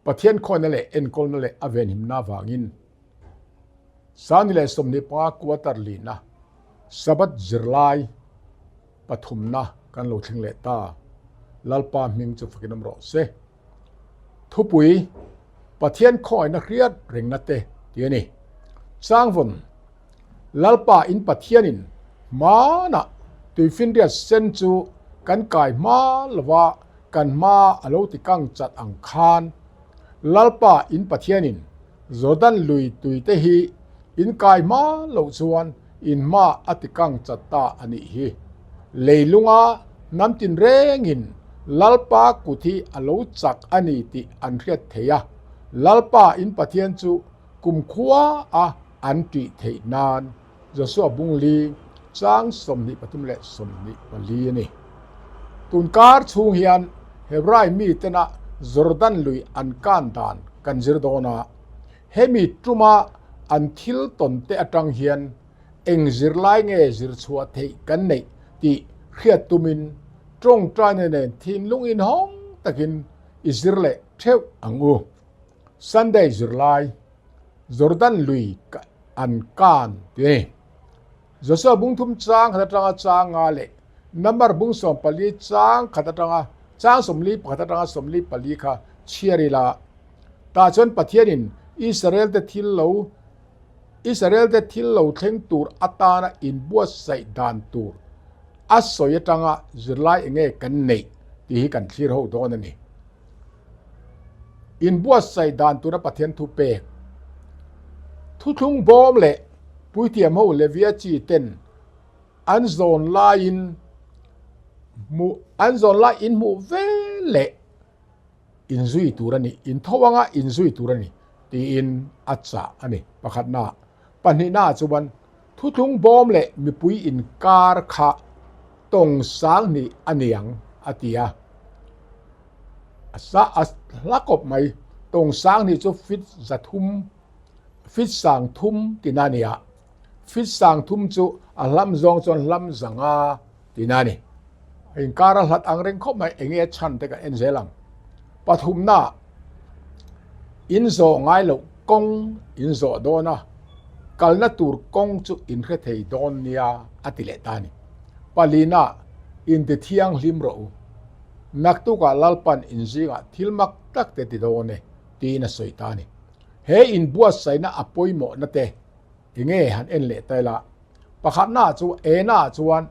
Pathian khawina leh enkawlna leh a venhimna avangin Sangni leh 25 quarter lina Sabbath zirlai pathumna kan lo thleng leh ta. Lalpa hming chu fakin awm rawh se. Thupui, Pathian khawngaihna hriat rengna te tih a ni. Changvawn, Lalpa in Pathianin hmanah tuifinriat sen chu kan kai hma lova kan hma a lo ti kang chat ang khan Lalpa in Pathianin Jordan lui tui te hi in kai hma loh chuan in hma a ti kang chat ta a nih hi. Leilunga hnam tinrengin Lalpa kut hi a lo chak a ni tih an hriat thei a, Lalpa in Pathian chu kumkhua a an tih theih nan Joshua bung li chang 23 leh 24 a ni. Tunkar chhung hian Hebrai mitena Jordan lui an kan dan kan zir dawn a, hemi tuma an thil tawn te atang hian eng zirlai nge zir chhuah theih kan neih tih hriat tumin tawngtaina nen thinlung inhawng takin i zir leh theuh ang u. Sunday zirlai Jordan lui an kan tih a ni. Joshua bung thum chang khat atanga chang nga leh Number bung 14 chang khat atanga chang 41 atanga 44 kha chhiar ila. Tah chuan Pathianin Israel te thil lo Israel te thil lo thleng tur atana inbuatsaih dan tur a sawi atanga zirlai enge kan neih tih hi kan thlir ho dawn a ni. Inbuatsaih dan tura Pathian thu pek thuthlung bawm leh puithiam ho Levia chi ten an zawn laiin hmuh an zawn lai in hmuh vel leh inzui tur a ni, intho anga inzui tur a ni tiin a chah a ni. Pakhatna, pahnihna chuan thuthlung bawm leh mipui inkar kha tawng sang hnih a ni ang a ti a. A sa a hla kawp mai, tawng sang hnih chu feet zathum, feet sang thum tina a ni a. Feet sang thum chu a hlam zawng chuan hlam zanga tina a ni. Inkar a hlat ang reng khawp mai, enge a chhan te kan en zel ang. Pathumna, in zawh ngai loh kawng in zawh dawn a, kalna tur kawng chu in hre thei dawn nia a ti leh ta a ni. Palina, inti thianghlim rawh u. Naktukah Lalpan in zingah thil mak tak te ti dawn e tiin a sawi ta a ni. He inbuatsaihna a pawimawhna te enge han en leh ta ila. Pakhatna chu ena chuan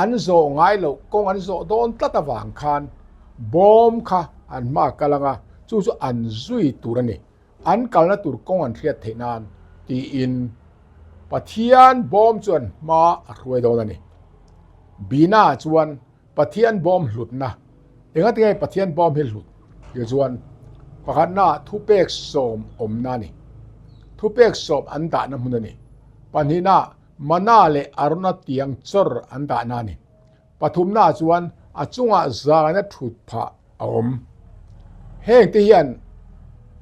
an zawh ngai loh kawng an zawh dawn tlat avang khan bawm kha an hma kal anga chu chu an zui tur a ni. An kalna tur kawng an hriat theih nan tiin Pathian bawm chuan hma a hruai dawn a ni. Bina chuan Pathian bawm hlutna engatinge Pathian bawm hi hlut tih chuan pakhatna thupek sawm awmna a ni. Thupek sawm an dahna hmun a ni. Pahnihna mana leh Arona tiang chawr an dahna a ni. Pathumna chuan a chungah zana thut phah a awm. Heng te hian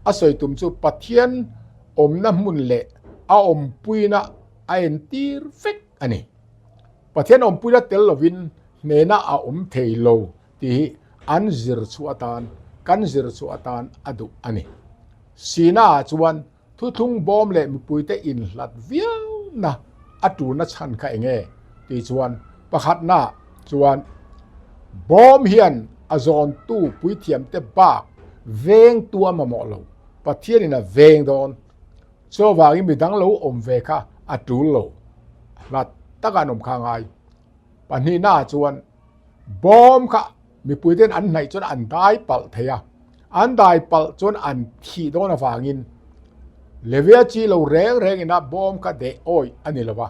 a sawi tum chu Pathian awmna hmun leh a awmpuina a entir vek a ni. Pathian awmpuina tel lovin hnena a awm thei lo tih hi an zir chhuah atan, kan zir chhuah atan a duh a ni. Sina ah chuan thuthlung bawm leh mipuite inhlat viauna a tulna chhan kha enge tih chuan pakhatna chuan bawm hian a zawntu puithiamte bak vengtu a mamawh lo, Pathianin a veng dawn. Chuvangin midang lo awm ve kha a tul lo, hlat taka an awm kha a ngai. Pahnihna ah chuan bawm kha mipui ten an hnaih chuan an dai palh thei a, an dai palh chuan an thih dawn avangin Levia chi lo reng reng ina bawm kha deh awih a ni lo va,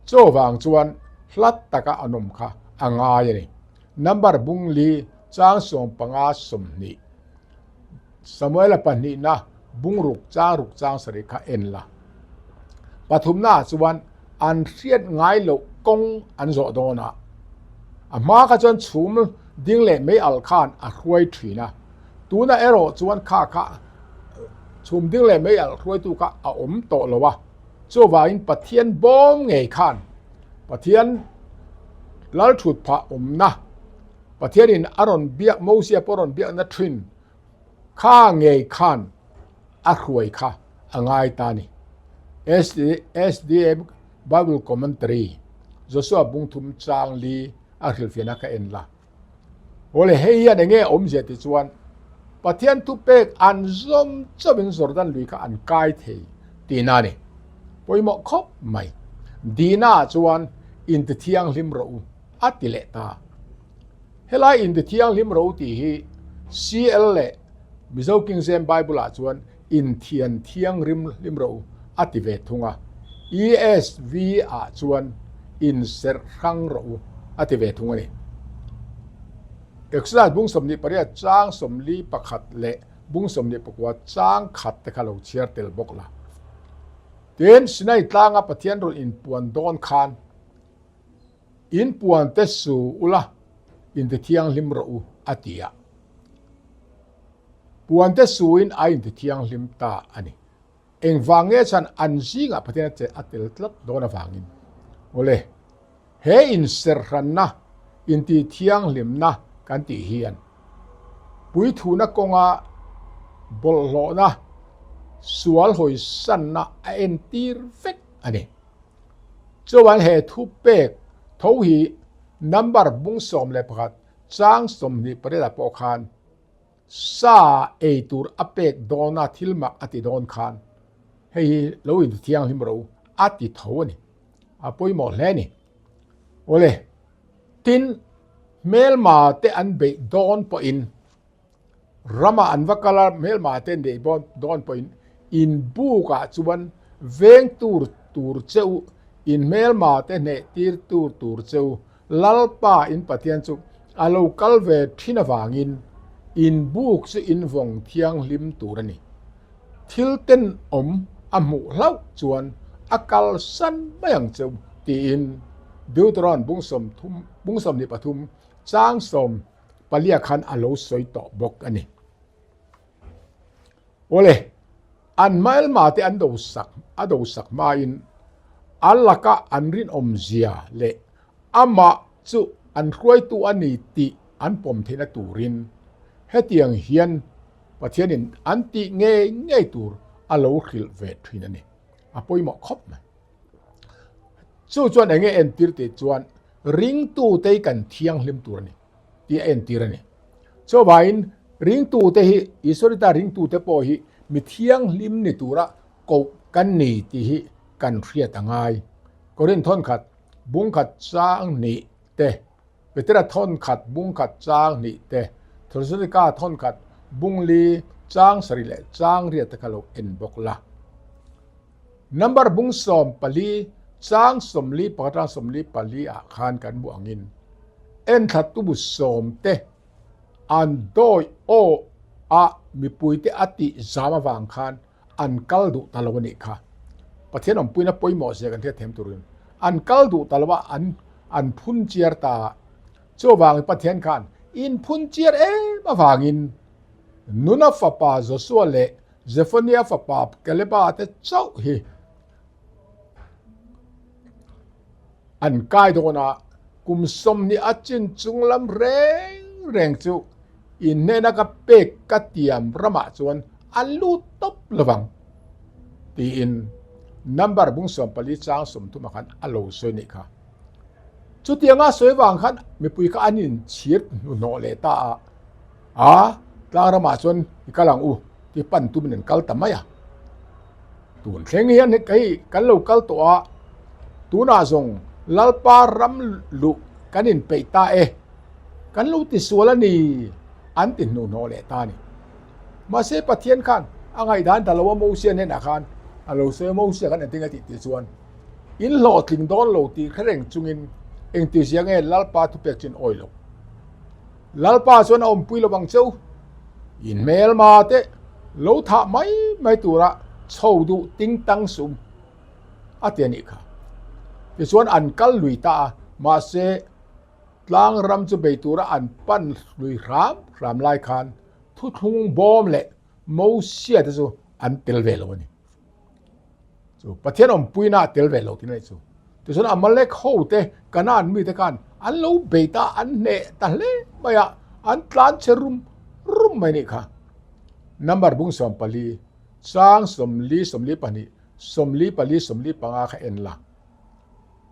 chuvang chuan hlat taka an awm kha a ngai a ni. Number bung li chang 15 20. Samuela pahnihna bungruk chang ruk chang sarih kha en la. Pathumna ah chuan an hriat ngai loh kawng an zawh dawn a. A hma kha chuan chhum ding leh mei alh khan a hruai thin a. Tunah erawh chuan kha kha chhum ding leh mei alh hruaitu kha a awm tawh lo a. Chuvangin Pathian bawm ngei khan Pathian lalthut phah awmna Pathianin a rawn biak Mosia pawh a rawn biakna thin. Kha ngei khan a hruai kha a ngai ta a ni. SDA Bible Commentary, Joshua bungthum chang li a hrilhfiahna kha en la. Awle hei hian enge awmzia ti chuan Pathian thupek an zawm chauhin Jordan lui kha an kai thei tihna a ni. Pawimawh khawp mai. Dina ah chuan inti thianghlim rawh u a ti leh ta. Helai inti thianghlim rawh u tih hi CL leh Mizo King James Bible ah chuan inthian thianghlim hlim rawh u a ti ve thung a, ESV ah chuan inserh hrang rawh u a ti ve thung a ni. Exodus bung 28 chang 41 leh bung 24 chang khat te kha lo chhiar tel bawk la. Tin, Sinai tlanga Pathian rawn inpuan dawn khan inpuan te su ula inti thianghlim rawh u a ti a. Puante suin a inti thianghlim ta a ni. Engvang nge chuan an zingah Pathian a che a tel tlat dawn avangin. Awle, he inserhranna, inti thianghlimna kan tih hian puithuna kawnga bawlhhlawhna, sual hawisanna a entir vek a ni. Chuan he thupek tho hi number bung 11 Chang 28 ah pawh khan sa ei tur a pek dawna thil mak a ti dawn khan hei hi lo inti thianghlim ro a ti tho a ni. A pawimawh hle a ni. Awle, tin hmelma te an beih dawn pawhin Ramah an va kal a, hmelma te neih dawn pawhin in bukah chuan veng tur tur che u, in hmelma te hneh tir tur tur che u, Lalpa in Pathian chu a lo kal ve thin avangin in buk chu in vawng thianghlim tur a ni. Thil tenawm a hmuh hlauh chuan a kalsan mai ang che u, tiin Deuteron bung 23 chang sawm Palia khan a lo sawi tawh bawk a ni. Awle, an hmaelma te an do sak, a do sak hmain a laka an rinawmzia leh amah chu an hruaitu a ni tih an pawm theihna turin hetiang hian Pathianin an tih ngei ngei tur a lo hrilh ve thin a ni. A pawimawh khawp mai. Chu chuan enge entir tih chuan ringtute hi kan thianghlim tur a ni tih a entir a ni. Chuvangin ringtute hi Isua Krista ringtute pawh hi mi thianghlim ni tura koh kan ni tih hi kan hriat a ngai. Korinth thawnkhat bungkhat chang hnih te Petera thawnkhat bungkhat chang hnih te Thesalonika thawnkhat bungli chang sarih leh chang riat te kha lo en bawk la. Number bung 14 chang 41 atang 44 ah khan kan hmuh angin enthlatu bu sawm te an dawi aw a mipuite a tih zam avang khan an kal duh ta lo a nih kha. Pathian awmpuina pawimawh zia kan hriat thiam turin an kal duh ta lo a, an an phun chiar ta a. Chuvangin Pathian khan in phun chiar em avangin Nuna fapa Joshua leh Zephaniah fapa Kaleba te chauh hi an kai dawn a, kum 20 a chin chung lam reng reng chu in hnena ka pek ka tiam ramah chuan an lut tawp lovang tiin number bung 14 chang 30 ah khan a lo sawi nih kha. Chutianga sawi vang khan mipui kha an inchhir hnuhnawh leh ta a. A, tlang ramah chuan i kal ang u ti pan tumin an kal ta mai a. Tun thleng hian hei kan lo kal tawh a, tunah zawng Lalpa ram luh kan inpeih ta e, kan lo tisual a ni an ti hnuhnawh leh ta a ni. Mahse Pathian khan a ngaihdan ta lo a Mosia hnenah khan a lo sawi a, Mosia khan engtin a tih tih chuan in hlawhtling dawn lo tih hre reng chungin engtizia nge Lalpa thupek chu in awi loh. Lalpa chuan a awmpui lo ang cheu, in hmelma te lo thah mai mai tura chho duh ting tang sum a ti a nih kha. Tichuan an kal lui ta a, mahse tlang ram chu bei tura an pan lui hram hram lai khan thuthlung bawm leh Mosia te chu an tel ve lo a ni. Chu Pathian awmpuina a tel ve lo tih na chu. Tichuan Amalek ho te Kanaan mite khan an lo bei ta an hneh ta hle mai a, an tlan che rum rum mai nih kha. Number bung 14, chang 40, 42, 44, 45 kha en la.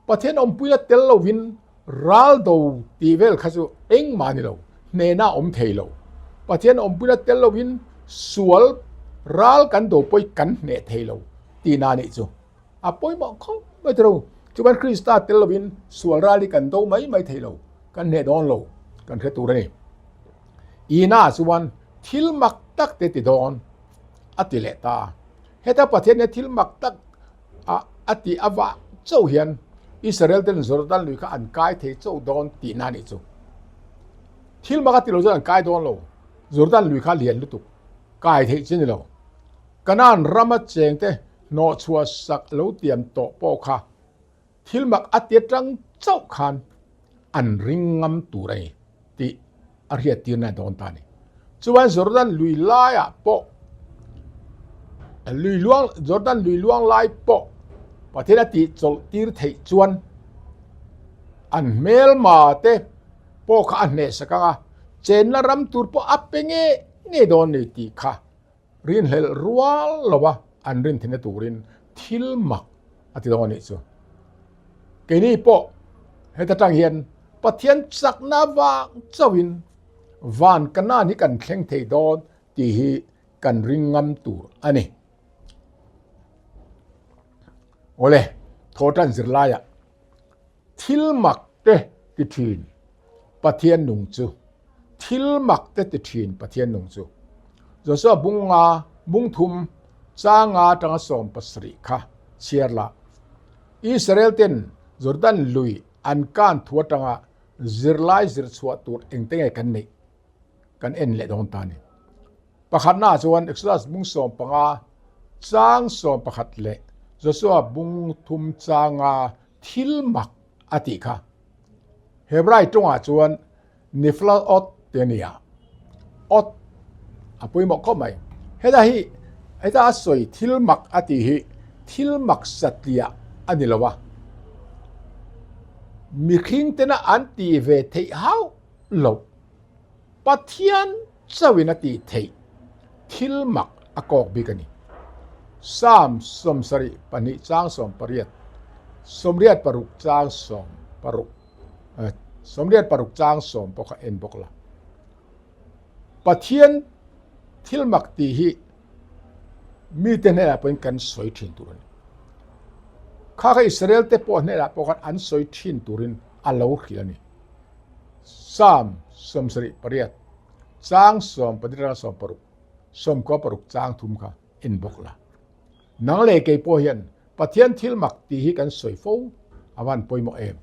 Pathian awmpuia tel lovin ral do tih vel kha chu engmah a ni lo, hnehna a awm thei lo. Pathian awmpuina tel lovin sual ral kan do pawi kan hneh thei lo tihna a nih chu. A pawimawh khawp mai tiro. Chuan Krista tel lovin sual ral hi kan do mai mai thei lo, kan hneh dawn lo, kan hre tur a ni. Ina chuan thil mak tak te ti dawn a ti leh ta. Heta Pathian hian thil mak tak a a tih avah chauh hian Israel ten Jordan lui kha an kai thei chauh dawn tihna a nih chu. Thil mak a ti lo chuan an kai dawn lo. Jordan lui kha lian lutuk kai theih chi ni lo. Kanaan rama chengte hnawhchhuah sak lo tiam tawh pawh kha thil mak a ti atang chauh khan an ring ngam tur a ni tih a hriattirna dawn ta a ni. Chuan Jordan lui laiah pawh lui luang Jordan lui luang lai pawh Pathian a tih chawlh tir theih chuan an hmelma te pawh kha a hnehsak ang a, chenna ram tur pawh a pe nge nge dawn ni tih kha Rinhlelh rual lova an rin theihna turin thil mak a ti dawn a nih chu. Keini pawh heta tang hian Pathian chakna vang chauhin van Kanaan hi kan thleng thei dawn tih hi kan ring ngam tur a ni. Awle, thawhtan zirlaiah Thil mak te ti thin Pathian nung chu Thil mak te ti thin Pathian nung chu Joshua bunga bung thum changa atanga 17 kha chhiar la. Israel ten Jordan lui an kan thu atanga zirlai zir chhuah tur engte nge kan neih kan en leh dawn ta ni. Pakhatna chuan Exodus bung 15 chang 11 leh Joshua bung thum changa thil mak a tih kha. Hebrai tawngah chuan niflaot te a ni a, ot a pawimawh khawp mai. Heta hi heta a sawi thil mak a tih hi thil mak satliah a ni lo a, mihring tena an tih ve theih hauh loh. Pathian chauhin a tih theih thil mak a kawk bik a ni. Psalm 72 chang 18, 86 chang 16, 86 chang 10 pawh kha en bawk la. Pathian thil mak tih hi mite hnenah pawhin kan sawi thin tur a ni. Kha kha Israel te pawh hnenah pawh khan an sawi thin turin a lo hrilh a ni. Psalm 78 chang 14 16, 16 chang thum kha en bawk la. Nang leh kei pawh hian Pathian thil mak tih hi kan sawi fo a van pawimawh em?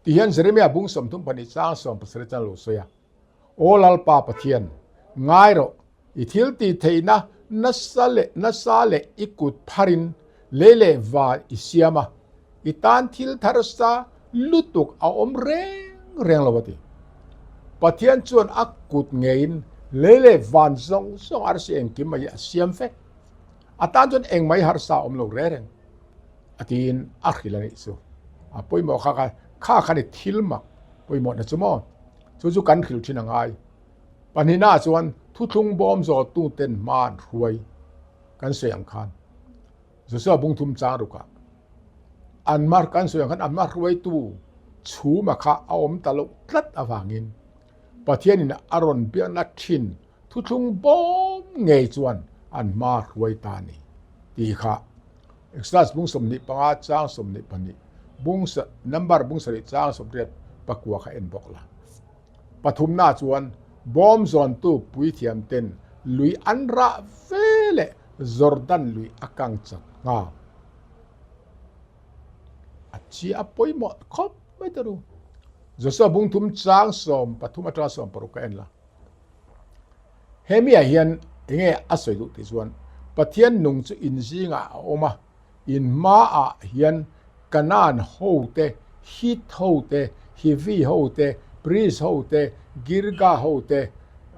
Ti hian Jeremiah bung 32 chang 17 chuan lo sawi a. Aw Lalpa Pathian, ngai rawh, i thil tih theihna nasa leh nasa leh i kut pharin lei leh van i siam a, i tan thil tharsa lutuk a awm reng reng lo a ti. Pathian chuan a kut ngeiin lei leh van zawng zawng arsi engkim mai hi a siam vek. A tan chuan engmai harsa a awm lo reng reng a tiin a hrilh a nih chu. A pawimawh kha kha kha kha ni thil mak pawimawhna chu maw? Chu chu kan hrilh thin a ngai. Pahnihna chuan thuthlung bawm zawhtu ten hma an hruai kan sawi ang khan Joshua bung thum chang rukah an hma kan sawi ang khan an hma hruaitu chhuma kha a awm ta loh tlat avangin Pathianin a rawn biakna thin thuthlung bawm ngei chuan an hma hruai ta a ni tih kha Exodus bung 25 chang 22 bung number bung 7 chang 89 kha en bawk la. Pathumna chuan bawm zawntu puithiam ten lui an rah ve leh Jordan lui a kang chak nghal. A chi a pawimawh khawp mai ta ru. Joshua bung thum chang 13 atanga 16 ka en la. Hemi ah hian enge a sawi duh tih chuan Pathian nung chu in zingah a awm a, in hmaah hian Kanaan ho te, Hit ho te, Hivi ho te, Periz ho te, Girga ho te,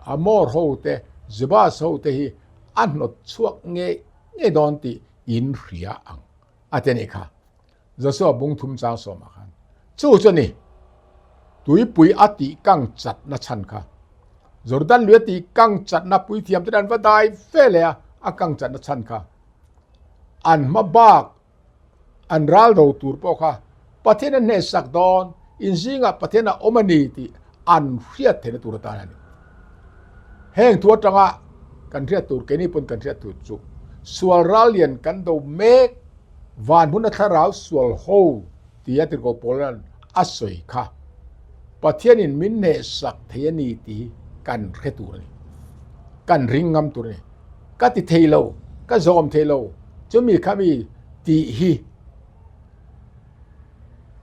Amor ho te, Jebus ho te hi a hnawt chhuak ngei ngei dawn tih in hria ang a ti a nih kha. Joshua bung thum chang sawmah khan chu chu a ni, tuipui a tih kang chatna chhan kha. Jordan lui a tih kang chatna puithiam ten an va dai ve leh a, a kang chatna chhan kha an hma bak an ral do tur pawh kha Pathian a hnehsak dawn, inzingah Pathian a awm a ni tih an hriat theihna tur atan a ni. Heng thu atanga kan hriat tur, keini pawn kan hriat tur chu sual ral lian kan do mek van huna thlarau sual ho tia tirhkoh Paula'n a sawi kha Pathianin min hnehsak thei a ni tih hi kan hre tur a ni. Kan ring ngam tur a ni. Ka ti thei lo, ka zawm thei lo, chumi khami tih hi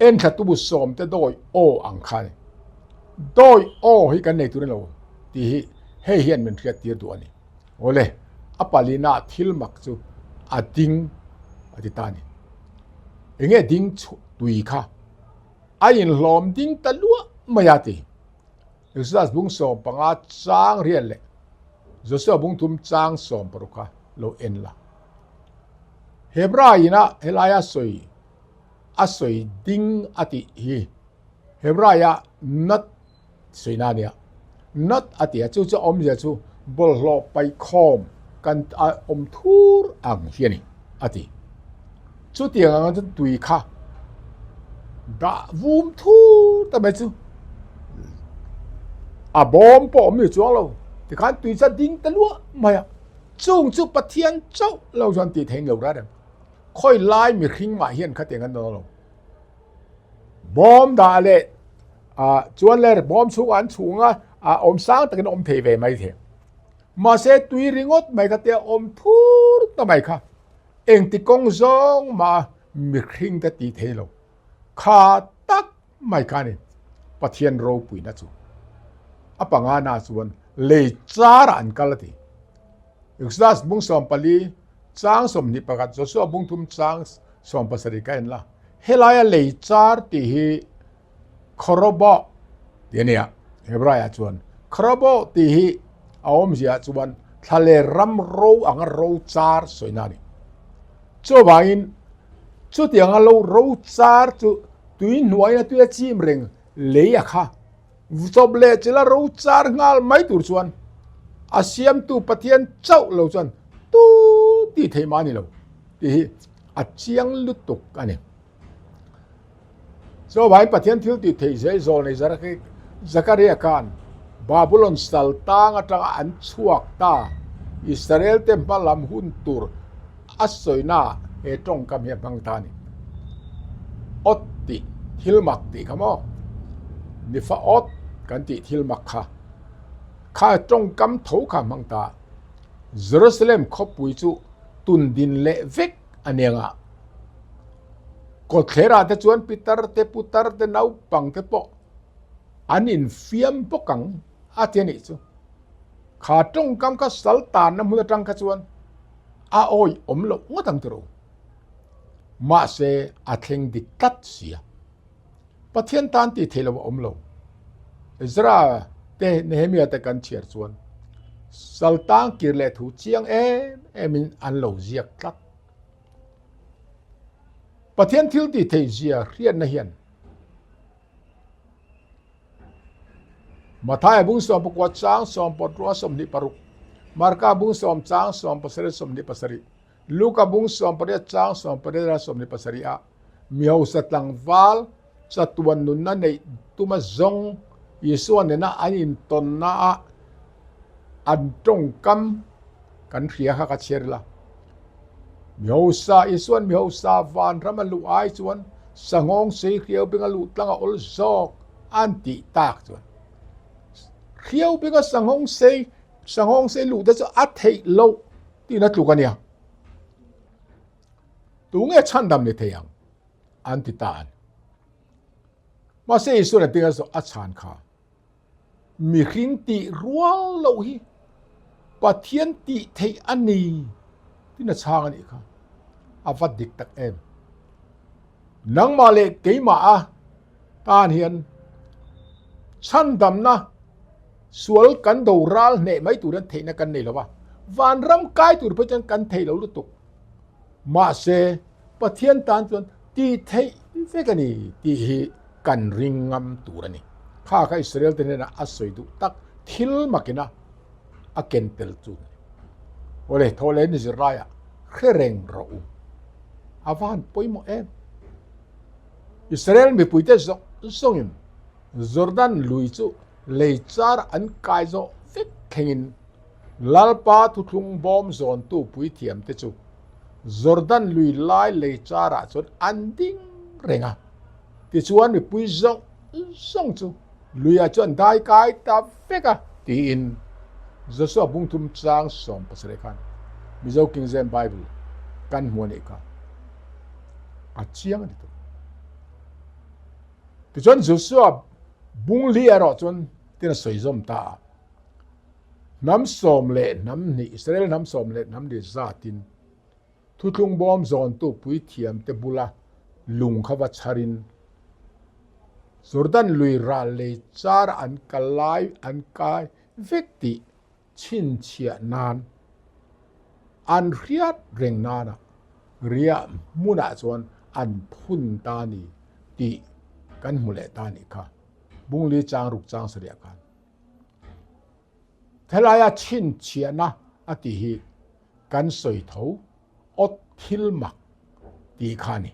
enthlatu bu sawmte dawi aw ang kha a ni. Dawi aw hi kan nei tur a ni lo tih hi hei hian min hriattir duh a ni. Awle, a palina thil mak chu a ding a ti ta a ni. Enge ding chhuah tui kha a inhlawm ding ta luah mai a ti. Exodus bung 15 chang riat leh Joshua bung thum chang 16 kha lo en la. Hebrai ina helaia sawi a sawi ding a tih hi Hebraia nat Suina a nia. Nut a ti a, chu chu awmzia chu bawlhhlawh paihkhawm kan a awm thur ang hi a ni, a ti. Chutiang anga chuan tui kha dah vum thur ta mai chu a bawm pawh awm ni chuang lo, tikhan tui chu a ding ta luah mai a, chung chu Pathian chauh lo chuan tih theih lo rat em. Khawi lai mihring mah hian khatiang an dawn lo. Bawm dah leh ah chuan le bawm chhungah an chhung a, ah awm sang takin a awm thei ve mai thei. Mahse tui ringawt mai kha tia awm thur ta mai kha engti kawng zawng mah mihring te tih thei lo kha tak mai kha a ni Pathian ropuina chu. A panga na chuan lei charah an kal a ti. Exodus bung 14 chang 21 Joshua bung thum chang 17 ka en la. Helaia lei char tih hi Khawrawbawh tih a ni a, Hebraiah chuan Khawrawbawh tih hi a awmziaah chuan thla leh ram ro anga ro char sawina a ni. Chuvangin chutianga lo ro char chu tui hnuaina tui a chim reng lei a kha chawp leh chila ro char nghal mai tur chuan a siamtu Pathian chauh lo chuan tu tih theih mah a ni lo tih hi a chiang lutuk a ni. Chuvangin Pathian thil tih theih zel zawl nei Zakaria khan Babulon sal tang atanga an chhuak ta Israel te hma lam hun tur a sawina he tawngkam hi a hmang ta a ni. Awt tih thil mak tih kha maw? Nifa awt kan tih thil mak kha kha tawngkam tho kha a hmang ta. Jerusalem khawpui chu tundin leh vek a ni anga kawtthlerah te chuan pitar te putar te naupang te pawh an infiam bawk ang a ti a nih chu. Kha tawngkam kha sal tanna hmun atang kha chuan a awi awm loh ngawt ang tiraw. Mahse a thleng dik tlat sia. Pathian tan tih theih loh a awm lo. Ezra te Nehemia te kan chhiar chuan saltang kir leh thu chiang em em in an lo ziak tlat. Pathian thil tih theih zia hriatna hian Mathaia bung 19 chang 16 26, Marka bung 10 chang 17 27, Luka bung 18 chang 18 27 ah mi hausa tlangval chatuan nunna neih tuma zawng Isua nena an intawnna ah an tawngkam kan hria kha ka chhiar ila. Mi hausa Isuan mi hausa vanram a luh ai chuan sanghawng sei hriau benga luh tlang a awl zawk an tih tak chuan hriau benga sanghawng sei sanghawng sei luh te chu a theih loh tiin a tluk a nia. Tunge chhandam ni thei ang an ti ta a ni. Mahse Isuan a tinga zawh a chhan kha mihring tih rual loh hi Pathian tih theih a ni tiin a chhang a nih kha. A va dik tak em. Nangmah leh keimah a tan hian chhandamna sual kan do ral hneh mai tur hian theihna kan nei lo va, vanram kai tur phei chuan kan thei lo lutuk. Mahse, Pathian tan chuan tih theih vek a ni tih hi kan ring ngam tur a ni. Kha kha Israel te hnenah a sawi duh tak. Thil makina a ken tel chu ni. Awle, thaw leh ni zirlaiah hre reng rawh u. A va han pawimawh em! Israel mipuite zawng zawngin Jordan lui chu lei char an kai zawh vek thlengin Lalpa thuthlung bawm zawntu puithiamte chu Jordan lui lai lei charah chuan an ding reng a. Tichuan mipui zawng zawng chu luiah chuan dai kai ta vek a, tiin Joshua bungthum chang 17 khan Mizo King James Bible kan hmu a nih kha a chiang a ni tawh. Tichuan Joshua bung li erawh chuan tin a sawi zawm ta a, hnam 12, Israel hnam 12 zatin Thuthlung bawm zawntu puithiamte bula lung kha va chharin Jordan lui ral lei char an kal lai an kai vek tih chhinchhiah nan an hriat reng nana riah hmunah chuan an phun ta ni tih kan hmu leh ta nih kha Bungli chang ruk chang sarih ah khan. Helaia chhinchhiahna a tih hi kan sawi tho awt thil mak tih kha a ni.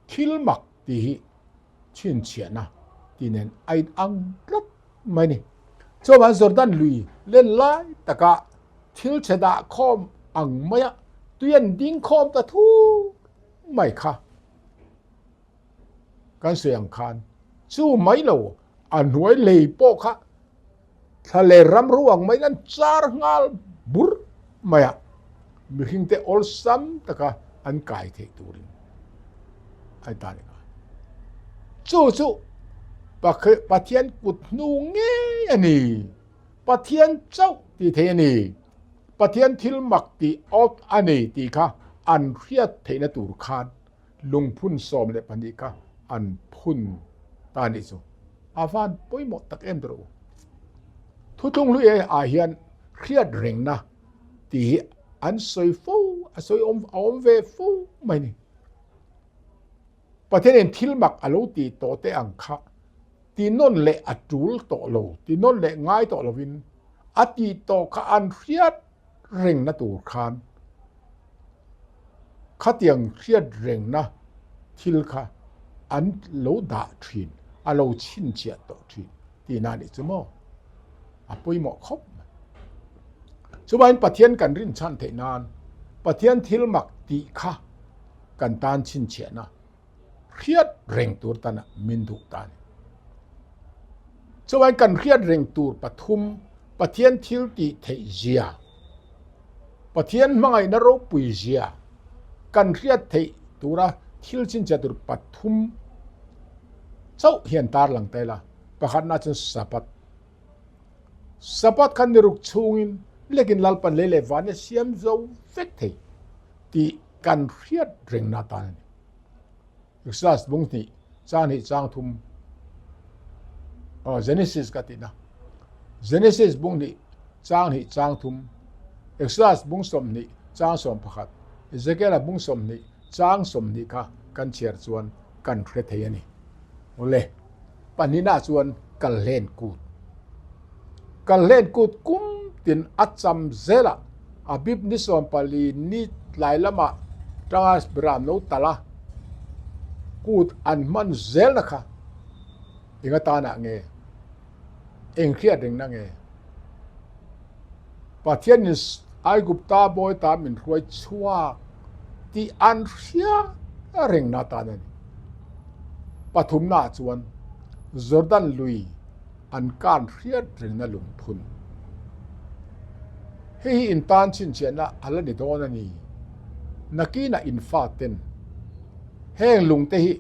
Thil mak tih hi chhinchhiahna tih nen a inang tlat mai a ni. Chuan Jordan lui len lai taka thil chhe dah khawm ang maia tui an ding khawm ta thur mai kha. Kan sawi ang khan chu mai lo a hnuai lei pawh kha thla leh ram ro ang maiin an char nghal bur mai a, mihring te awlsam taka an kai theih turin a ta ni nghal. Chu chu Pathian kut hnu ngei a ni. Pathian chauh tih theih a ni. Pathian thil mak tih awt a ni tih kha an hriat theihna tur khan Lungphun 12 kha an phun ta nih chu. A van pawimawh tak em rawh u. Thuthlung hlui ah hian hriat rengna tih hi an sawi fo, a sawi awm a awm ve fo mai ni. Pathianin thil mak a lo tih tawh te ang kha ti nawn leh a tul tawh lo, ti nawn leh ngai tawh lovin a tih tawh kha an hriat rengna tur khan khatiang hriat rengna thil kha an lo dah thin, a lo chhinchhiah tawh thin tihna a nih chu maw? A pawimawh khawp mai. Chuvangin Pathian kan rinchhan theih nan Pathian thil mak tih kha kan tan chhinchhiahna hriat reng tur tana min duh ta a ni. Chuvangin kan hriat reng tur pathum Pathian thil tih theih zia, Pathian hmangaihna ropui zia kan hriat theih tura thil chhinchhiah tur pathum chauh hian tarlang ta ila. Pakhatna chuan Sabbath. Sabbath kha niruk chhungin lekin Lalpan lei leh van a siam zo vek thei tih kan hriat rengna atan a ni. Exodus bung hnih chang hnih chang thum oh Genesis ka tihna Genesis bung hnih chang hnih chang thum Exodus bung 20 chang 11 Ezekiel bung 20 chang 20 kha kan chhiar chuan kan hre thei a ni. Awle pahnihna chuan Kalhlen kut. Kalhlen kut kum tin a cham zelah Abib ni 14 ni tlai lamah tanga ram lo talh a, kut an hman zelna kha eng atanah nge? Eng hriat rengna nge? Pathianin Aigupta bawi ta min hruai chhuak tih an hria rengna atan a ni. Pathumnaah chuan Jordan lui an kan hriat rengna lungphun. Hei hi in tan chhinchhiahna a la ni dawn a ni. Nakinah in faten heng lungte hi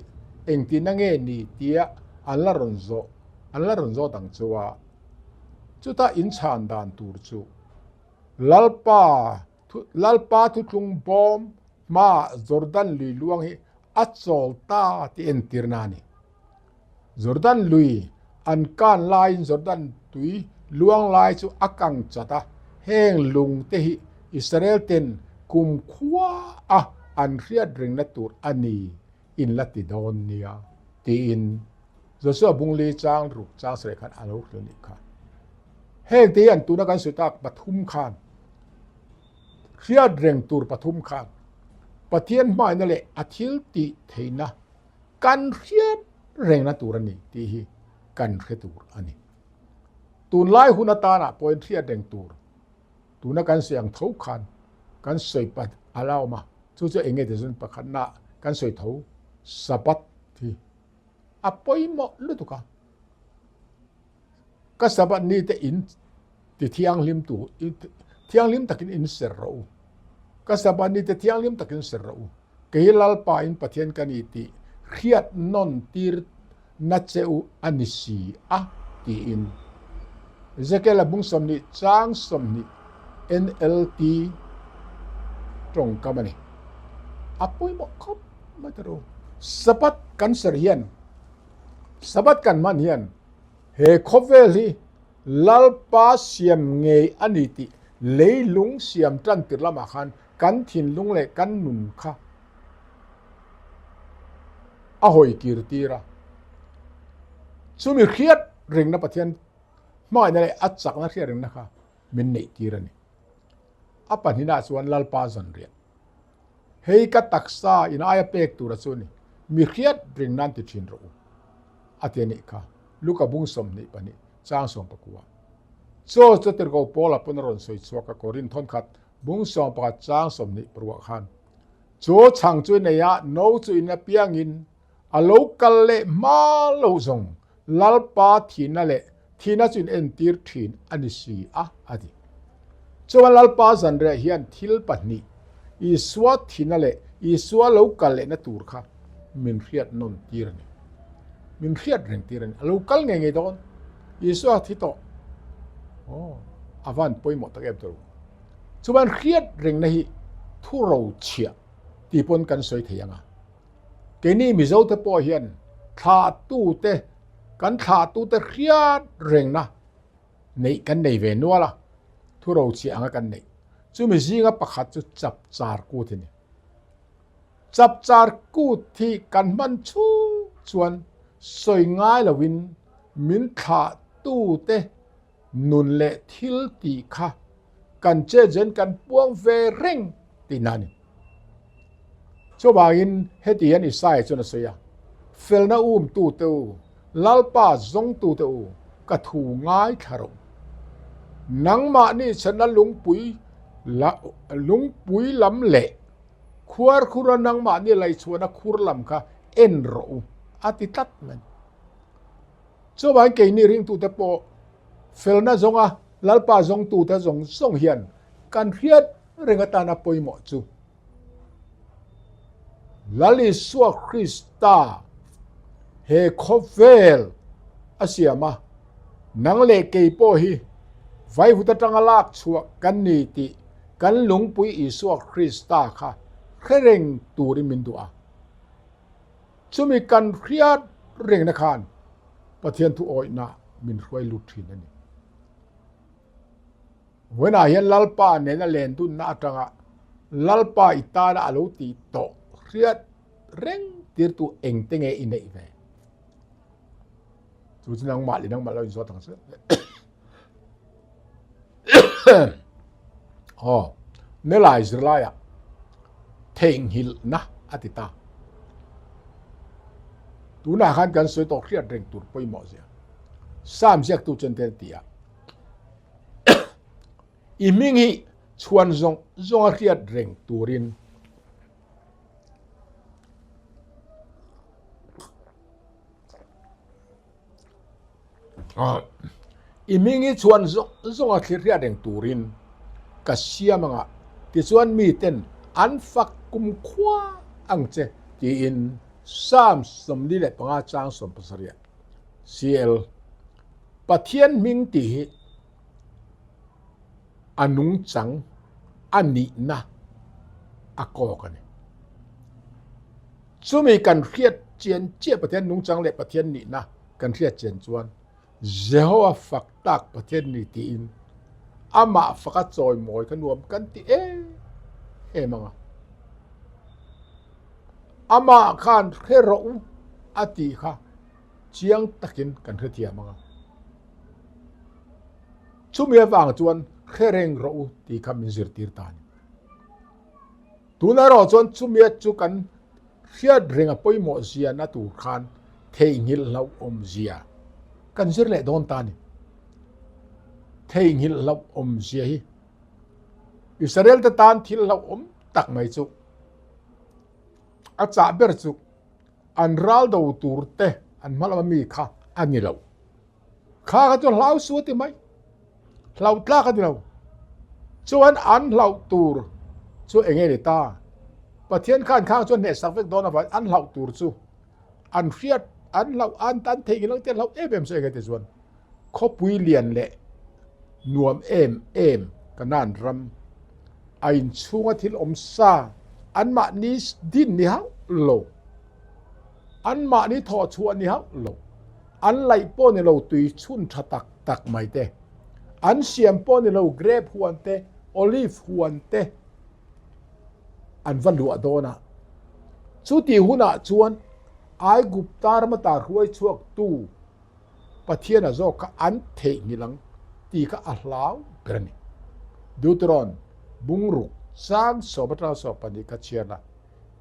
engtina nge ni tia an la rawn zawh an la rawn zawt ang chu a. Chuta in chhan dan tur chu Lalpa Lalpa thuthlung bawm hmaah Jordan lui luang hi a chawl ta tih entirna a ni. Jordan lui an kan laiin Jordan tui luang lai chu a kang chat a, heng lung te hi Israel ten kumkhua a an hriat rengna tur a ni in la ti dawn nia tiin Joshua bungli chang ruk chang sarih khan a lo hrilh a nih kha. Heng te hian tuna kan sawi tak pathum khan hriat reng tur pathum khan Pathian hmaina leh a thil tih theihna kan hriat rengna tur a ni tih hi kan hre tur a ni. Tunlai hun atana pawhin hriat reng tur tuna kan sawi ang tho khan kan sawi pat a la awm a, chu chu eng nge ti chuan pakhatna kan sawi tho Sabbath hi a pawimawh lutuk a. Ka Sabbath ni te in ti thianghlim tu thianghlim takin in ser rawh u. Ka Sabbath ni te thianghlim takin ser rawh u. Kei Lalpa in Pathian ka ni tih hriat nawn tir na che u a ni si a, tiin Ezekiel-a bung 20 chang 20 NLT tawngkam a ni. A pawimawh khawp mai ta ru. Sabbath kan ser hian, Sabbath kan hman hian he khawvel hi Lalpa siam ngei a ni tih leilung siam tan tir lamah khan kan thinlung leh kan nun kha a hawi kir tir a. Chumi hriat rengna Pathian hmangaihna leh a chakna hriat rengna kha min neih tir a ni. A pahninah chuan Lalpa zanriah. Hei ka taksa in aia pek tura chu a ni. Mi hriat reng nan ti thin rawh u. A ti a nih kha. Luka bung 22 chang 19. Chaw chu tirhkoh Paula pawn a rawn sawi chhuak a Korinth thawnkhat bung 11 chang 26 khan. Chaw chhang chu i nei a, no chu in apiangin a lo kal leh hma lo zawng Lalpa thihna leh thihna chu in entir thin a ni si a, a ti. Chuan Lalpa zanriah hian thil pahnih, Isua thihna leh Isua lo kal lehna tur kha min hriat nawn tir a ni. Min hriat reng tir a ni. A lo kal ngei ngei dawn. Isua a thi tawh. Aw, a van pawimawh tak em tur. Chuan hriat rengna hi thu rochhiah tih pawn kan sawi thei ang a. Keini Mizote pawh hian thlahtute, kan thlahtute hriat rengna neih kan nei ve nual a, thu rochhiah anga kan neih. Chumi zinga pakhat chu Chapchar Kut hi a ni. Chapchar Kut hi kan hman chhung chuan sawi ngai loin min thlahtute nun leh thil tih kha kan che zen kan puang ve reng tihna a ni. Chuvangin heti hian Isaiah chuan a sawi a, Felna umtute u, Lalpa zawngtute u, ka thu ngaithla rawh. Nangmahni chhanna lungpui lungpui lam leh khuarkhura nangmahni laichhuahna khur lam kha en rawh u, a ti tlat mai. Chuvangin keini ringtute pawh felna zawnga Lalpa zawngtute zawng zawng hian kan hriat reng atana pawimawh chu Lal Isua Krista he khawvel a siam a, nang leh kei pawh hi vaivut atanga lak chhuah kan ni tih kan lungpui Isua Krista kha hre reng turin min duh a. Chumi kan hriat rengna khan Pathian thu awihna min hruai lut thin a ni. Vawiinah hian Lalpa nena len dunna atanga Lalpa i tana a lo tih tawh hriat reng tirtu engte nge i neih ve? Chu chu nangmah leh nangmah lo inzawt ang che. Aw, Nelai zirlaiah theihnghilhna a ti ta. Tunah khan kan sawi tawh hriat reng tur pawimawh zia. Sam ziaktu chuan te ti a. I hming hi chhuan zawng zawng a hriat reng turin I hming hi chhuan zawng zawng a thlir hriat reng turin ka siam anga tichuan miten an fak kumkhua ang che tiin Psalm 45 chang 17 CL Pathian hming tih hi a nungchang a nihna a kawk a ni. Chumi kan hriat chian chiah Pathian nungchang leh Pathian nihna kan hriat chian chuan Jehovah fak tak Pathian ni tiin amah faka chawimawi kha nuam kan ti em em ang a. Amah khan hre rawh u a tih kha chiang takin kan hrethiam ang a. Chumi avang chuan hre reng rawh u tih kha min zirtir ta a ni. Tuna erawh chuan chumia chu kan hriat reng a pawimawh zia na tur khan theihnghilh hlauh awm zia kan zir leh dawn ta a ni. Theihnghilh hlauh awm zia hi Israel te tan thil hlauh awm tak mai chu a chah ber chu an ral do tur te an hma lama mi kha a ni lo. Kha kha chu hlau su a ti mai. Hlau tlak a ni lo. Chuan an hlauh tur chu eng nge ni ta? Pathian khan khang chuan hnehsak vek dawn avangin an hlauh tur chu an hriat an hlauh an an theihnghilh ang te hlauh em em chu eng nge ti chuan khawpui lian leh nuam em em Kanaan ram a inchhunga thil awm sa anmahni din ni hauh lo. Anmahni thawh chhuah ni hauh lo. An laih pawh ni lo tui chhun tha tak tak mai te, an siam pawh ni lo grape huan te, olive huan te an va luah dawn a. Chutih hunah chuan Aigupta rama ta hruai chhuaktu Pathiana zawk kha an theihnghilh ang tih kha a hlau ber a ni. Deuteron bungruk chang sawm atanga 12 kha chhiar la,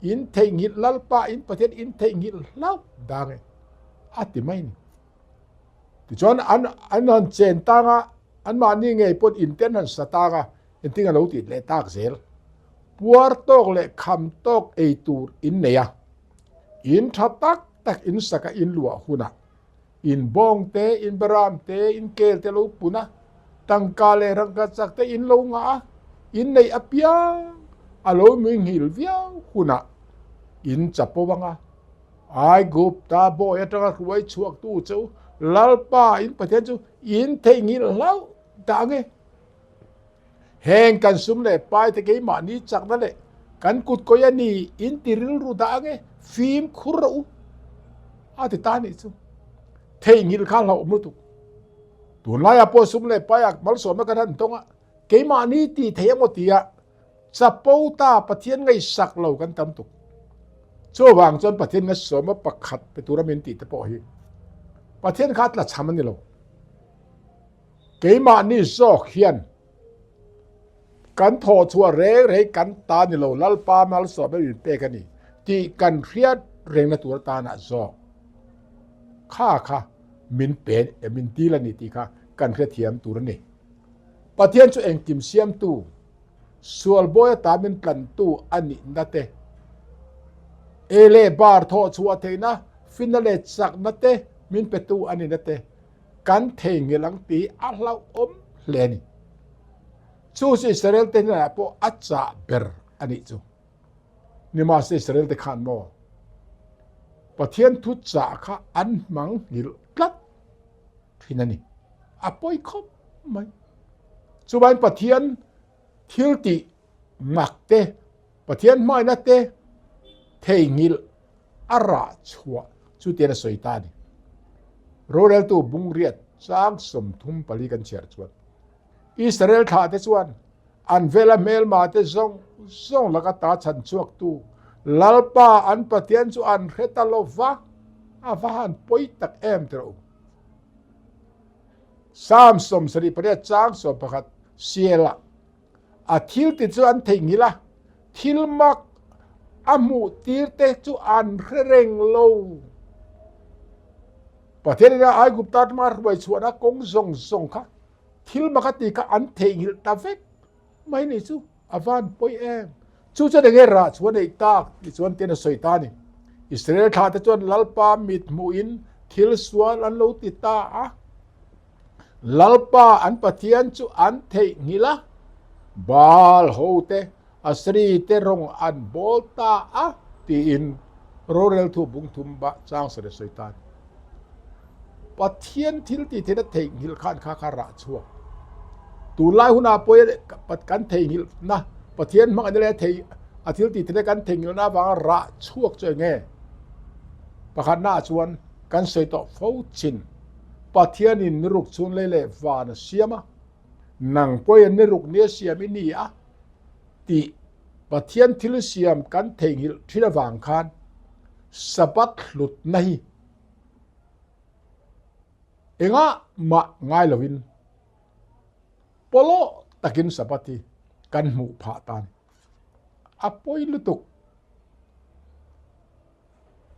In theihnghilh Lalpa in Pathian in theihnghilh hlauh dang e a ti mai ni. Tichuan an an han chen tang a, anmahni ngei pawn in te an han sa tang a, engtin a lo tih leh tak zel. Puar tawk leh kham tawk ei tur in nei a, in tha tak tak in sak a in luah hunah In bawng te, in beram te, in kel te lo pun a, tangka leh rangka chak te in lo ngah a, in neih apiang a lo muinghil viau hunah in chapo ang a. Aigupta bawi atanga hruai chhuaktu chu Lalpa in Pathian chu in theihnghilh hlauh dah ang e. Heng kan sum leh pai te keimahni chakna leh kan kut kawi a ni in ti rilru dah ange fimkhur rawh u a ti ta nih chu. Theihnghilh kha hlauhawm lutuk. Tunlaiah pawh sum leh paiah malsawmna kan han tawng a, keimahni tih theih emaw tia chapo ta Pathian ngaihsak lo kan tam tuk. Chuvang chuan Pathian ngaihsawma pakhat pe tura min tih te pawh hi Pathian kha a tlachham a ni lo. Keimahni zawk hian kan thawh chhuah reng reng kan ta ni lo, Lalpa malsawmna min pek a ni tih kan hriat rengna tur atana zawk kha kha min pe min dil a ni tih kha kan hrethiam tur a ni. Pathian chu engkim siamtu, sual bawi ata min tlantu a nihna te, ei leh bar thawh chhuah theihna, finna leh chakna te min petu a nihna te, Kan theihnghilh ang tih a hlauhawm hle a ni. Chu chu Israel te hnenah pawh a chah ber a nih chu. Nimahse Israel te khan maw Pathian thu chah kha an hmang nghilh tlat thin a ni. A pawi khawp mai. Chuvain Pathian thil tih mak te, Pathian hmaina te theihnghilh a rah chhuah chu tian a sawi ta a ni. Roreltu bungriat chang 34 kan chhiar chuan Israel thlah te chuan an vela hmelma te zawng zawng laka ta chhan chhuaktu Lalpa an Pathian chu an hre ta lo va, a va han pawi tak em ti rawh u. Psalm 78 chang 11 Siela A thil ti chu an theihnghilh a, thil mak a hmuh tir te chu an hre reng lo. Pathian ina Aigupta atanga a hruai chhuahna kawng zawng zawng kha thil mak a tih kha an theihnghilh ta vek mai ni chu a van pawi em. Chu chuan enge rah chu a neih tak tih chuan tian a sawi ta a ni. Israel thlah te chuan Lalpa mit hmuhin thil sual an lo ti ta a. Lalpa an Pathian chu an theihnghilh a, Baal hote Asri te rawng an bawl ta a tiin rorel thu bung thum bah chang sare sawi ta a ni. Pathian thil tih theihna theihnghilh khan kha kha rah chhuak. Tunlai hunah pawh kan theihnghilh na Pathian hmang a leh thei a thil tih theihna kan theihnghilh na avanga rah chhuak chu eng nge? Pakhatna ah chuan kan sawi tawh fo chin. Pathianin ni ruk chhun lei leh van a siam a, nang pawhin ni ruk nia siam i ni a tih Pathian thil siam kan theihnghilh thin avang khan Sabbath hlutna hi engah mah ngai lovin. Pawlawh takin Sabbath hi kan hmuh phah ta a ni. A pawi lutuk.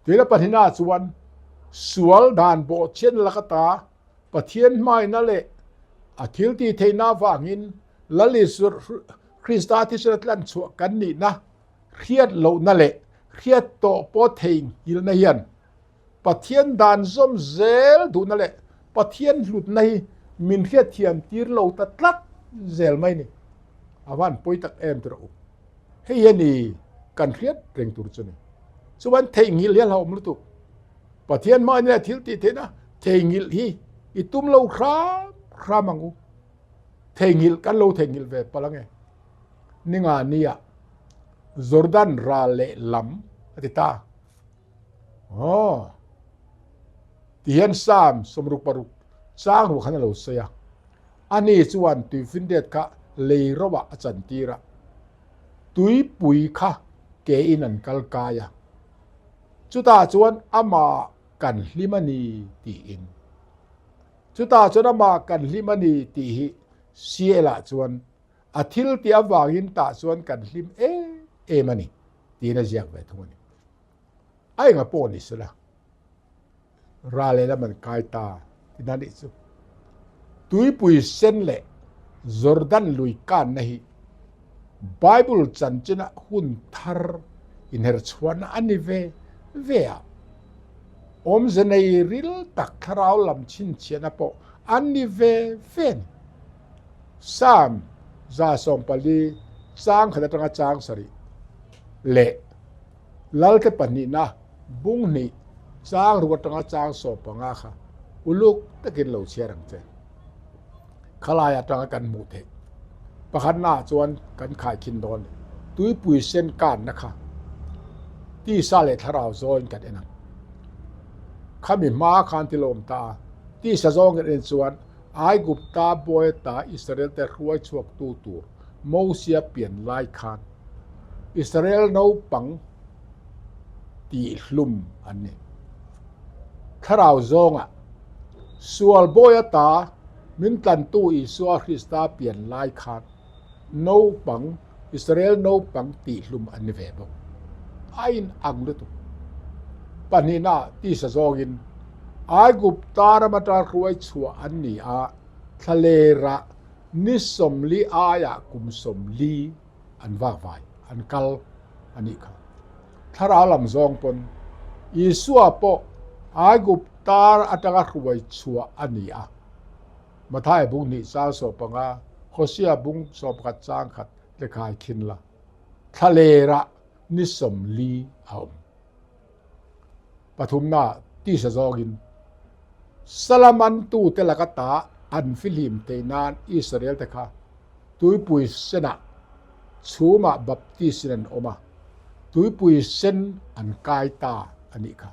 Tuna pahnihna chuan sual dan bawhchhiatna lak ata Pathian hmaina leh a thil tih theihna avangin Lal Isua Krista thisen a tlan chhuah kan nihna hriat lohna leh hriat tawh pawh theihnghilhna hian Pathian dan zawm zel duhna leh Pathian hlutna hi min hriatthiam tir lo ta tlat zel mai ni. A van pawi tak em tirh u. Hei hi a ni kan hriat reng tur chu ni. Chuan theihnghilh hi a hlauhawm lutuk. Pathian hmain leh thil tih theihna theihnghilh hi i tum lo hram hram ang u. Theihnghilh kan lo theihnghilh ve palh ange. Ninga nia Jordan ral leh lam a ti ta. Aw. Tihian Psalm 66 chang ruah khan a lo sawi a. Ani chuan tuifinriat kha lei ro ah a chantir a, tuipui kha ke in an kal kai a, chutah chuan amah kan hlim a ni tiin. Chutah chuan amah kan hlim a ni tih hi CL ah chuan a thil tih avangin tah chuan kan hlim em em a ni tiin a ziak ve thung a ni. A enga pawh ni sela. Ral lehlam an kai ta ti na nih chu. Tuipui sen leh Jordan lui kanna hi Bible chanchina hun thar inherchhuahna a ni ve ve a. Awmze nei ril tak thlarau lam chhinchhiahna pawh an ni ve ve a ni. Psalm 144 chang khat atanga chang sarih leh Lalte pahnihna bung hnih chang ruk atanga chang 15 kha uluk takin lo chhiar ang che. Khalai atanga kan hmuh theih pakhatnaah chuan kan khaikhin dawn tuipui sen kanna kha tisa leh thlarau zawngin kan en ang. Khami hma khan thil a awm ta a, tisa zawng kan en chuan Aigupta bawi ata Israel te hruai chhuaktu tur Mosia pian lai khan Israel naupang tihhlum an ni. Thlarau zawngah sual bawi ata min tlantu Isua Krista pian lai khan naupang Israel naupang tihhlum an ni ve bawk. A inang lutuk. Pahnihna tisa zawngin Aigupta ram atang hruai chhuah an ni a, thlalerah Ni 40 aiah kum 40 an vakvai, an kal a nih kha. Thlarau lam zawng pawn Isua pawh Aiguptar atanga hruai chhuah a ni a. Matthai bung hnih chang 15, Hosea bung 11 chang khat lekhai khin la, thlalerah ni 40 a awm. Pathumna tisa zawngin Salamantute laka ta an fihlim theih nan Israel te kha tuipui senah chhumah baptis-in an awm a, tuipui sen an kai ta a nih kha.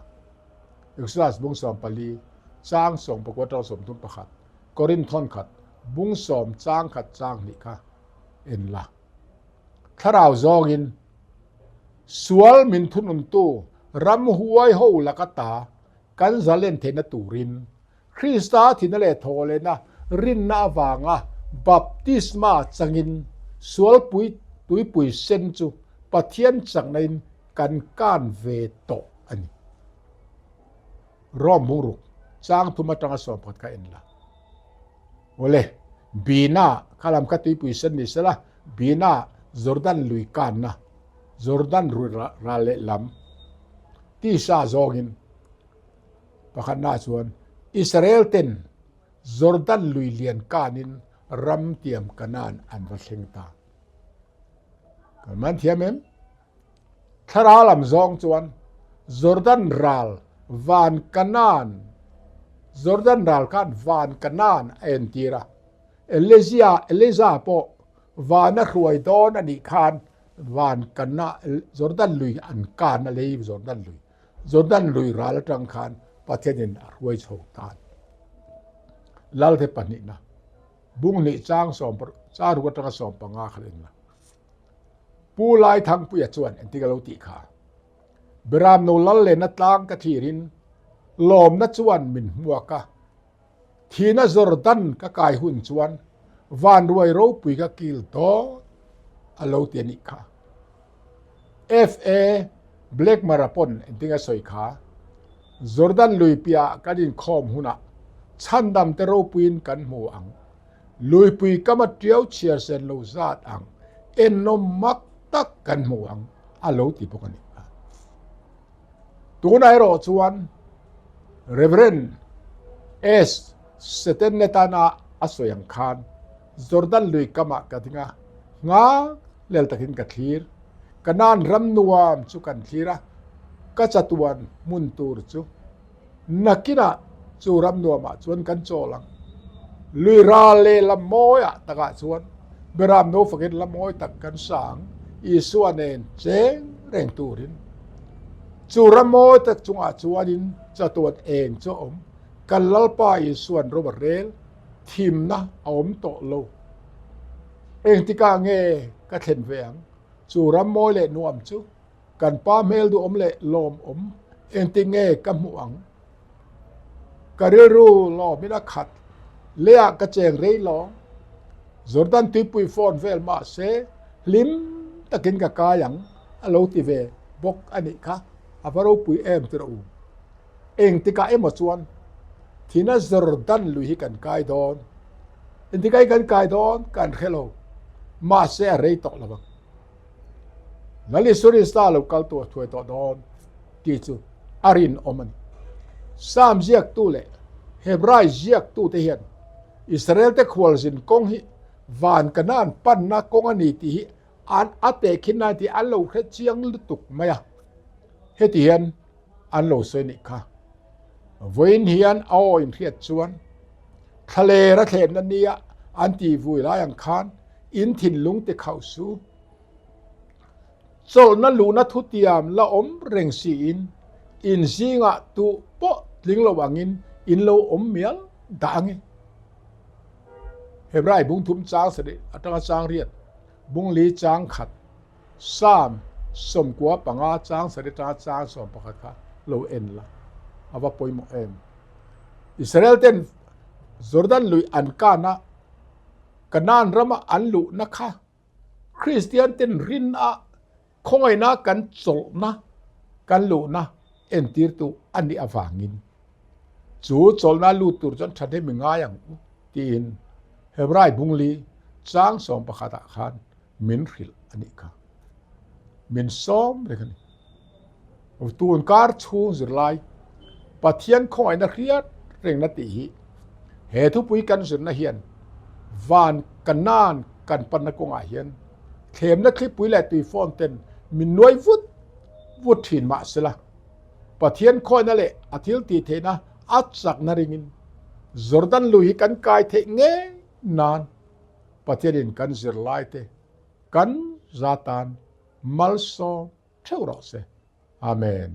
Exodus bung 14 chang 19 atang 31, Korinth thawn khat bung 10 chang khat chang hnih kha en la. Thlarau zawngin Sual min thununtu ramhuai ho laka ta kan zalen theihna turin Krista thihna leh thawhlehna rinna avanga baptisma changin sualpui tuipui sen chu Pathian chaknain kan kan ve tawh a ni. Rom bungruk chang thum atanga 11 kha en la. Awle, Bina kha lam kha tuipui sen ni sela, Bina Jordan lui kanna, Jordan rui ral leh lam tisa zawngin pakhatna chuan Israel ten Jordan lui lian kanin ram tiam Kanaan an va thleng ta. Kan man thiam em? Thlarau lam zawng chuan Jordan ral van Kanaan, Jordan ral khan van Kanaan a entir a. Elizia, Eliza pawh vana hruai dawn a nih khan van Kana, Jordan lui an kan a lei Jordan lui, Jordan lui ral atang khan Pathianin a hruai chho tan. Lalte pahnihna, bung hnih chang sawm, chang ruk atanga 15 kha la en la. Pu Laithangpuia chuan engtik a lo tih kha? Beramno lal lehna tlang ka thlirin lawmna chuan min hmuak a, thihna Jordan ka kai hun chuan Vanruai ropui ka kil dawn a lo ti a nih kha. FA Blackmar-a pawn engtin a sawi kha, Jordan lui piahah kan inkhawm hunah chhandam te ropuiin kan hmu ang. Luipui kama tiau chhiar sen lo zat ang, ennawm mak tak kan hmu ang a lo ti bawk a nih kha. Tunah erawh chuan Rev. S. Setenetana a sawi ang khan Jordan lui kamah ka ding a, nghak lel takin ka thlir. Kanaan ram nuam chu kan thlir a, ka chatuan hmun tur chu nakinah chu ram nuamah chuan kan chawl ang. Lui ral leh lam mawiah takah chuan Beram no fakin la mawi tak kan sa ang, Isua nen cheng reng turin. Chu ram mawi tak chungah chuanin chatuan eng chu a awm, kan Lalpa Isuan ram a rel. Thimna a awm tawh lo. Engtikah nge ka thlen ve ang? Chu ram mawi leh nuam chu kan pa hmel duhawm leh lawmawm engtik nge ka hmuh ang? Ka rilru lawmin a khat. Leiah ka cheng rei lawng. Jordan tuipui phone vel mah se hlim takin ka kai ang a lo ti ve bawk a nih kha. A va ropui em ti rawh u. Engtikah emaw chuan thina Jordan lui hi kan kai dawn. Engtikah hi kan kai dawn kan hre lo. Mahse a rei tawh lo vang. Lal Isua Krista lo kal tur thuai tawh dawn tih chu a rinawm a ni. Psalm ziaktu leh Hebrai ziaktute hian Israelte khualzin kawng hi van Kanaan panna kawng a ni tih hi an a tehkhin lai tih an lo hre chiang lutuk mai a. Heti hian an lo sawi nih kha. Vawiin hian a aw inhriat chuan thlaler a thlenna nia an tih vui lai ang khan in thinlung ti khauh su. Chawlhna luhna thutiam la awm reng siin in zingah tuh pawh tling lo angin in lo awm mial dah ang e. Hebrai bung thum chang sarih atanga chang riat bung li chang khat. Psalm 95 chang sarih atanga chang 11 kha lo en la, a va pawimawh em. Israel ten Jordan lui an kana Kanaan rama an luhna kha Kristian ten rinna khawngaihna kan chawlhna kan luhna entirtu a nih avangin chu chawlhna lut tur chuan thahnem i ngai ang u tiin Hebrai bungli chang 11 ah khan min hrilh a nih kha. Min sawm reng a ni. Tun kar chhung zirlai Pathian khawngaihna hriat rengna tih hi he thupui kan zirna hian van Kanaan kan panna kawngah hian thlemna thlipui leh tuifawn ten min nuai vut vut thin mah sela Pathian khawngaihna leh a thil tih theihna a chakna ringin Jordan lui hi kan kai theih ngei nan Pathianin kan zirlaite kan za tan malsawm theuh rawh se. Amen.